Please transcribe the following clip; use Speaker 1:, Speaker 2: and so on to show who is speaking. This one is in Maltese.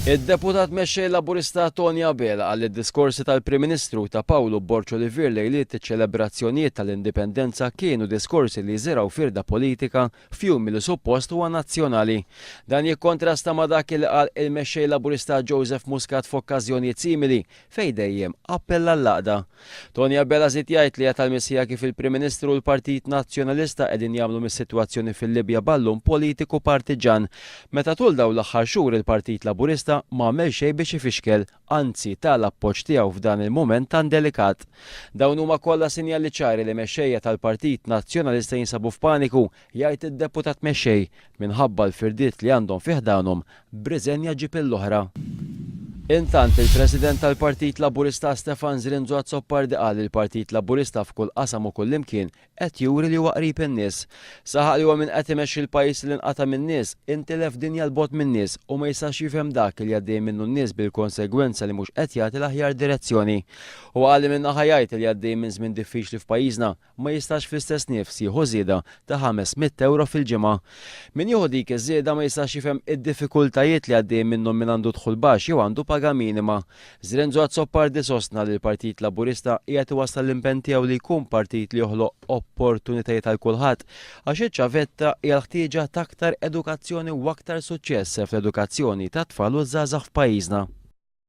Speaker 1: Id-Deputat Mexxej Laburista Toni Abela qal li d-diskorsi tal-Prim Ministru ta' Pawlu Borg Olivier lejliet iċ-ċelebrazzjonijiet tal-Indipendenza kienu diskorsi li jiżirgħu firda politika f'jum li suppost huwa nazzjonali. Dan jikkontrasta ma' dak li qal il-Mexxej Laburista Joseph Muscat f'okkażjonijiet simili fejn dejjem appella għall-għaqda. Toni Abela żied jgħid li hija tal-mistħija kif il-Prim Ministru u l-Partit Nazzjonalista qegħdin jagħmlu mis-sitwazzjoni fil-Libja ballun politiku partiġġan, meta tul dawn l-aħħar xhur il-Partit Laburista m'għamel xejn biex ifixkel, anzi ta l-appoġġ tiegħu f'dan il-mument tant delikat. Dawn huma kollha sinjali ċari li mexxejja tal-Partit Nazzjonalista jinsabu f'paniku jgħid id-Deputat Mexxej, minħabba l-firdiet li għandhom fi ħdanhom, b'riżenja ġib l-oħra. Intant, il-President tal-Partit Laburista Stefan Zrinzo Azzopardi qal li l-Partit Laburista f'kull qasam u kullimkien qed juri li huwa qrib in-nies. Saħaq li huwa min qed imexxi l-pajjiż li nqata' min-nies, intilef dinja 'l bogħod min-nies u ma jistax jifhem dak li għaddejjin minnu n-nies bil-konsegwenza li mhux qed jagħti l-aħjar direzzjoni. Huwa qal li minn naħa jgħid li għaddejjin minn żmien diffiċli f'pajjiżna, ma jistax fl-istess nifs jieħu żieda ta' 500 ewro fil-ġimgħa. Min jieħu dik iż-żieda ma jistax jifhem id-diffikultajiet li għaddejjin minnhom min għandu dħul baxx jew għandu paga minima. Zrenzo Azzopardi sostna li l-Partit Laburista qiegħed iwassal l-impenn tiegħu li jkun partit li joħloq opportunitajiet għal kulħadd għax iċ-ċavetta hija l-ħtieġa t'aktar edukazzjoni u aktar suċċess fl-edukazzjoni tat-tfal u ż-żgħażagħ f'pajjiżna.